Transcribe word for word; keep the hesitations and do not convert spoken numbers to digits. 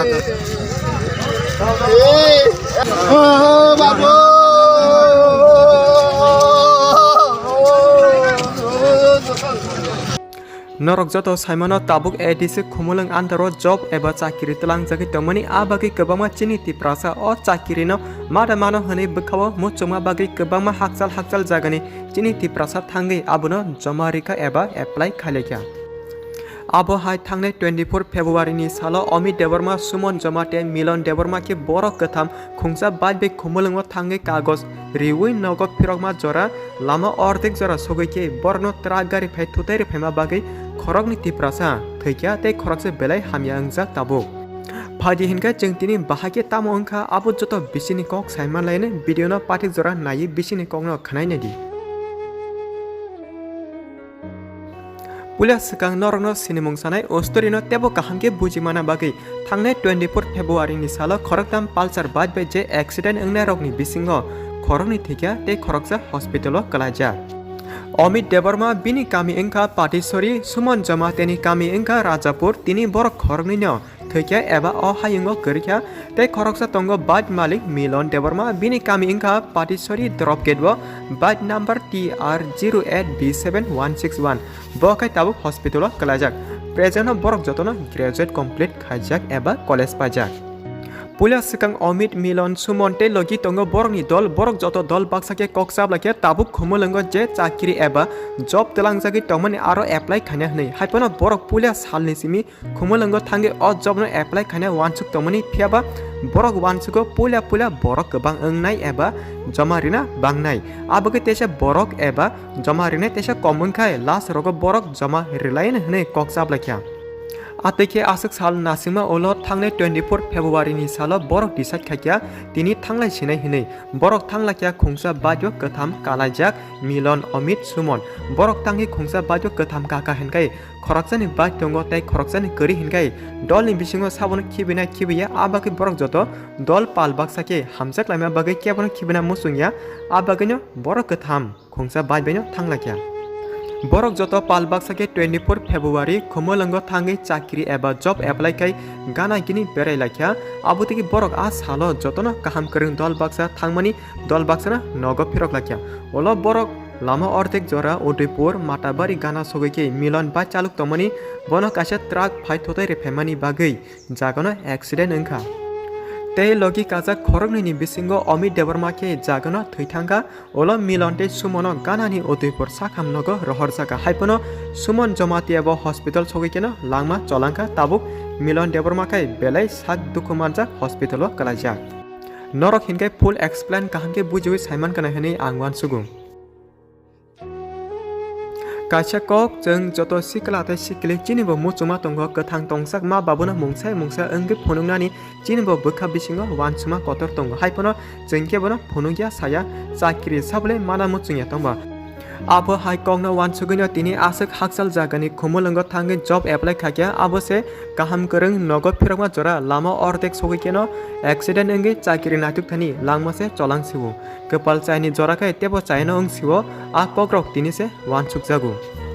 Norok joto saimano, tabuk A D C Khumulwng under o job eba chakiri twlangjagwi tongmani, a bagwi kwbangma chini Tiprasa o chakirino mada mano hwnwi bwkhao muchungma bagwi kwbangma hakchal hakchal jagani chini Tiprasa thangwi abono joma rikha eba apply khailaikha. Abo hai thangnai twenty-four February ni salo Amit Debbarma, Suman Joma tei Milan Debbarma khe borok kwtham khungsa bike bai Khumulwngo thangwi kagoj riwi nogo phirokma jora lama ordek jora sogwi khe borokno truck gari phai thutai rwphaima bagwi khoroknwi Tiprasa thwikha tei khoroksa belai hamya wngjak tabuk. Phaidi hinkhe chwng tini bahai khe tamo wngkha abo joto bisini kok saimanlaini video no pathik jora naiwi bisini kokno khwnai naidi. Puila swkang norokno sinimung sanai o story no teibo kaham khe buji mana bagwi thangnai twenty-four February ni salo khoroktham Pulsar bike bai je accident wngnai rokni bisingo khoroknwi thwikha tei khoroksa hospital o kwlaijak. Amit Debbarma bini kami wngkha Patisori, Suman Joma teni kami wngkha Rajapur, tini borok khoroknwino thwikha eba o hayungo kwrwikha. Tei khoroksa tongo bike malik Milon Debbarma, bini kami wngkha Patisori Dropgate o, bike number T R zero eight B seven one six one. Bo khai tabuk hospital o kwlaijak. Present o borok jotono graduate complete khaijak eba college paijak. Puila swkang Amit, Milon, Sumon tei logi tongo borokni dol, borok joto dol baksa khe kok chablaikha tabuk Khumulwngo je chakiri eba job twlangjagwi tongmani aro apply khaina hwnwi. Haiphano borok puila salni simi Khumulwngo thangwi o job no apply khaina uansuk tongmani, phiyaba borok uansugo puila puila borok kwbang wngnai eba joma rina bangnai. Abagwi teisa borok eba joma rinai teisa kom wngkhai last rogo borok joma rilaino hwnwi kok chablaikha. Atwi khe aswk sal nasingma ulo thangnai twenty-four February ni salo borok decide khaikha tini thanglai sinai hwnwi. Borok thanglaikha khungsa bike o kwtham kalaijak Milon, Amit, Sumon. Borok tangwi khungsa bike o kwtham kaka hinkhai khoroksani bike tongo tei khoroksani kwrwi hinkhai dolni bisingo sabono khibinai khibiya, a bagwi borok joto dol pal baksa khe hamjak laima bagwi kebono khibina muchungya, a bagwino borok kwtham khungsa bike baino thanglaikha. Borok joto pal baksa khe twenty-four February Khumulwngo thangwi chakri eba job apply khai gana gini berai laikha. Abo tigi borok a salo jotono kaham kwrwng dol baksa thangmani dol baksano nogo phirok laikha. Ulo borok lama ordek jora Udaipur, Matabari gana sogwi khe Milon bike chalok tongmani, bono kaisa truck phai thotai riphaimani bagwi jagano accident wngkha. Tei logi kajak khoroknwini bisingo Amit Debbarma khe jagano thwi thangkha. Ulo Milon tei Sumono ganani Udaipur sakham nogo rohorjakha. Haiphano Sumon Jamatia bo hospital sogwi kheno langma cholangkha. Tabuk Milon Debbarma khai belai sak dukhu manjak hospital o kwlaijak. Norok hinkhe full explain kaham khe bujiwi saimankha na hwnwi ang uansugo. Kaisa kok, chwng joto sikla tei sikli chini bo muchungma tongo, kwthang tongsak ma babuno mungsa mungsa wngwi phunuknani chini bo bwkha bisingo uansukma kotor tongo, haiphano chwng khe bono phunukya saya, chakri sabole mana muchungya tongba. Abo hai kokno uansugwino tini aswk hakchal jagani Khumulwngo thangwi job apply khaikha, abo se kaham kwrwng nogo phirokma jora lama ordek sogwi kheno accident wngwi chakri naituk thani langma se cholang sio. Kwpal chaini jora khe tebo chaino wng sio, a kokrok tini se uansukjago.